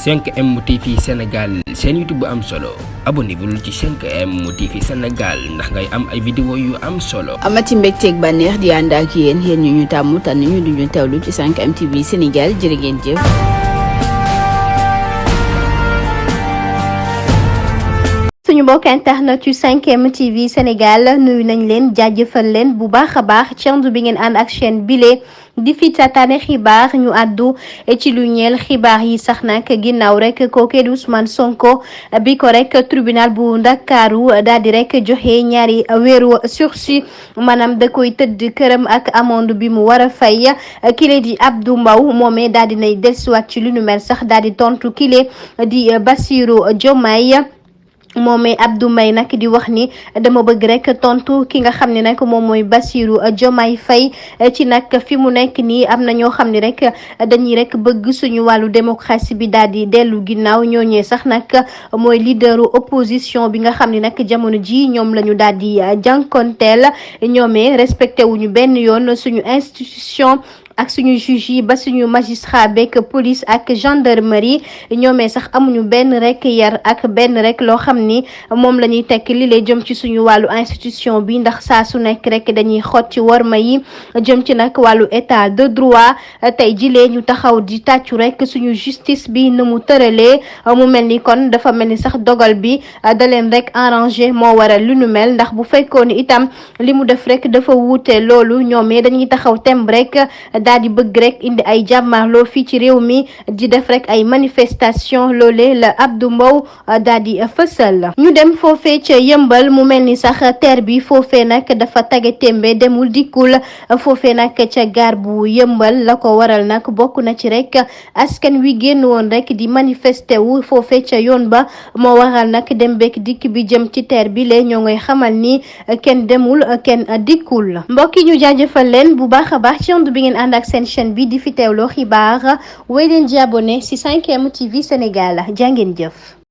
5M TV Sénégal seen YouTube bu am solo abonnez-vous ci 5M TV Sénégal ndax ngay am ay vidéo yu am solo. amati mbégteeg bànneex di ànd ak yéen ñu tàmm tànn ñu duñu teewlu ci 5M TV Sénégal jërë ngeen jëf. suñu mbokk internet yu 5M TV Sénégal nuyu nañ leen jaajëfal leen bu baax a baax ci ànd bi ngeen ànd ak chaîne bile di fi tataane xibaar ñu àddu ci lu ñeel xibaar yi sax nag ginnaaw rek kooke di Ousmane Sonko bi ko rek tribunal bu Ndakaaru daal di rek joxe ñaari weeru sursis maanaam da koy tëdd këram ak amende bi mu war a fay kile di Abdou Mbow moomee daal di nay dellusiwaat ci lu nu mel sax daal di tontu kile di Bassirou Diomaye. moomee Abdou Mbaye nag di wax ni dama bëgg rek tontu ki nga xam ne nag moom mooy Bassirou Diomaye Faye ci nag fi mu nekk nii am na ñoo xam ne rek dañuy rek bëgg suñu wàllu démocratie bi daal di dellu ginnaaw ñooñee sax nag mooy leaderu opposition bi nga xam ne nag jamono ji ñoom la ñu daal di jànkonteel ñoomee respecté wuñu benn yoon suñu institution ak suñu juge yi ba suñu magistrat beeg police ak gendarmerie ñoomee sax amuñu benn rek yar ak benn rek loo xam ni moom la ñuy tekk li lay jëm ci suñu wàllu institution bi ndax saa su nekk rek dañuy xot ci worma yi jëm ci nag wàllu état de droit tey jilee ñu taxaw di tàccu rek suñu justice bi nu mu tëralee mu mel ni kon dafa mel ni sax dogal bi da leen rek arrangé moo waral lu nu mel ndax bu fekkoon ni itam li mu def rek dafa wuute loolu ñoomee dañuy taxaw temb rek daal di bëgg rek indi ay jàmmaarloo fii ci réew mi di def rek ay manifestation loolee la Abdou Mbow daal di fësal ñu dem foofee ca yëmbal mu mel ni sax teer bi foofee nag dafa tage tembe demul dikkul foofee nag ca gaar bu yëmbal la ko waral nag bokk na ci rek askan wi génn woon rek di manifester wu foofee ca yoon ba moo waral nag dem beek dikk bi jëm ci teer bi lee ñoo ngay xamal ni kenn demul kenn dikkul mbokki ñu jaajëfal leen bu baax a baax ci ànd bi ngeen ànd ak seen chaîne bi di fi teewloo xibaar wéy leen di abonné ci 5M TV Sénégal jaa ngeen jëf.